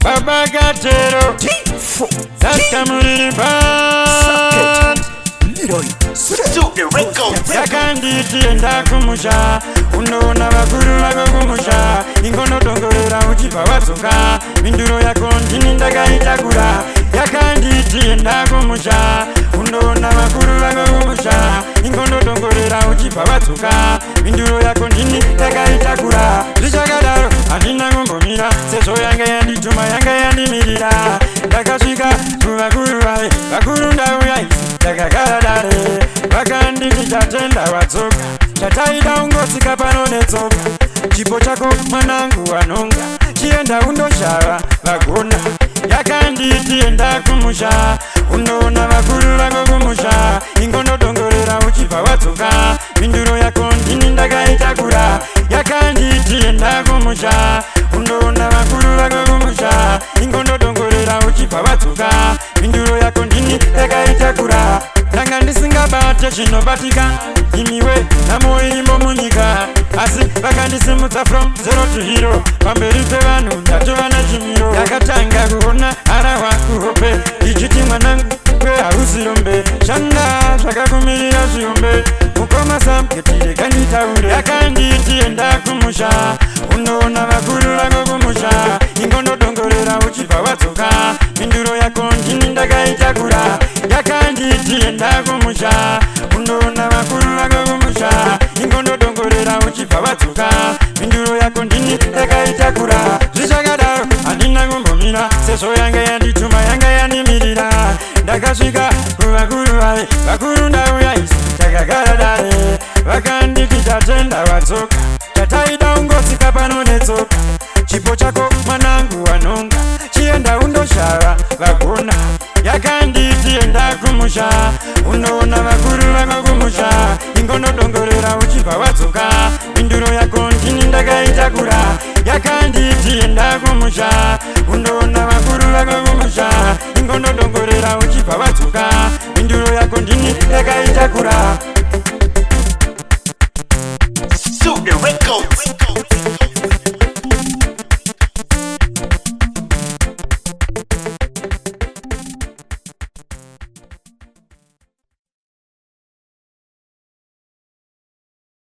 Baba Gatero, D4 Zaskamuriri Band. Leroy Studio Records. Yakanditi enda kumusha, unoona vakuru vako kumusha, ingonodongorera uchibva wadzoka, minduro yako ndini ndakaitakura. Yakanditi enda kumusha, unoona vakuru vako kumusha, ingonodongorera uchibva wadzoka, minduro yako ndini ndakaitakura. Zvichakadaro handina kumbomira, sezvo yanga yandituma, yanga yandimirira. Ndakasvika kuvakuru vaye, vakuru ndauya isi, ndakagara dare, vakanditi tatenda wadzoka, chataida ungotsika pano netsoka, chipo chako mwanangu wanonga, chienda undoshava vagona. Yakanditi enda kumusha, unoona vakuru vako kumusha, ingonodongorera uchibva wadzoka, minduro yako ndini ndakaitakura. Yakanditi enda kumusha, unoona vakuru vako kumusha, ingonodongorera uchibva wadzoka, minduro yako ndini ndakaitakura. Ndanga ndisingabate zvinobatika, imiwe nhamo irimo munyika, asi vakandisimudza from zero to hero, pamberi pevanhu ndatova nechimiro. Ndakatanga kuona harahwa kuhope ichiti mwanangu kwehausi rombe, shanda zvakakumirira zviombe. Mukoma Samketire kanditaure. Yakanditi enda kumusha, unoona vakuru vako kumusha, ingonodongorera uchibva wadzoka, minduro yako ndini ndakaitakura. Yakanditi enda kumusha, unoona vakuru vako kumusha, ingonodongorera uchibva wadzoka, minduro yako ndini ndakaitakura. Zvichakadaro handina kumbomira, sezvo yanga yandituma, yanga yandimirira. Ndakasvika kuvakuru vaye, vakuru ndauya isi, takagara dare, vakanditi tatenda wadzoka, chataida ungotsika pano netsoka, chipo chako mwanangu wanonga, chienda undoshava vagona. Yakanditi enda kumusha, unoona vakuru vako kumusha, ingonodongorera uchibva wadzoka, minduro yako ndini ndakaitakura. Yakanditi enda kumusha, unoona vakuru vako kumusha, ingonodongorera uchibva wadzoka, minduro yako ndini ndakaitakura.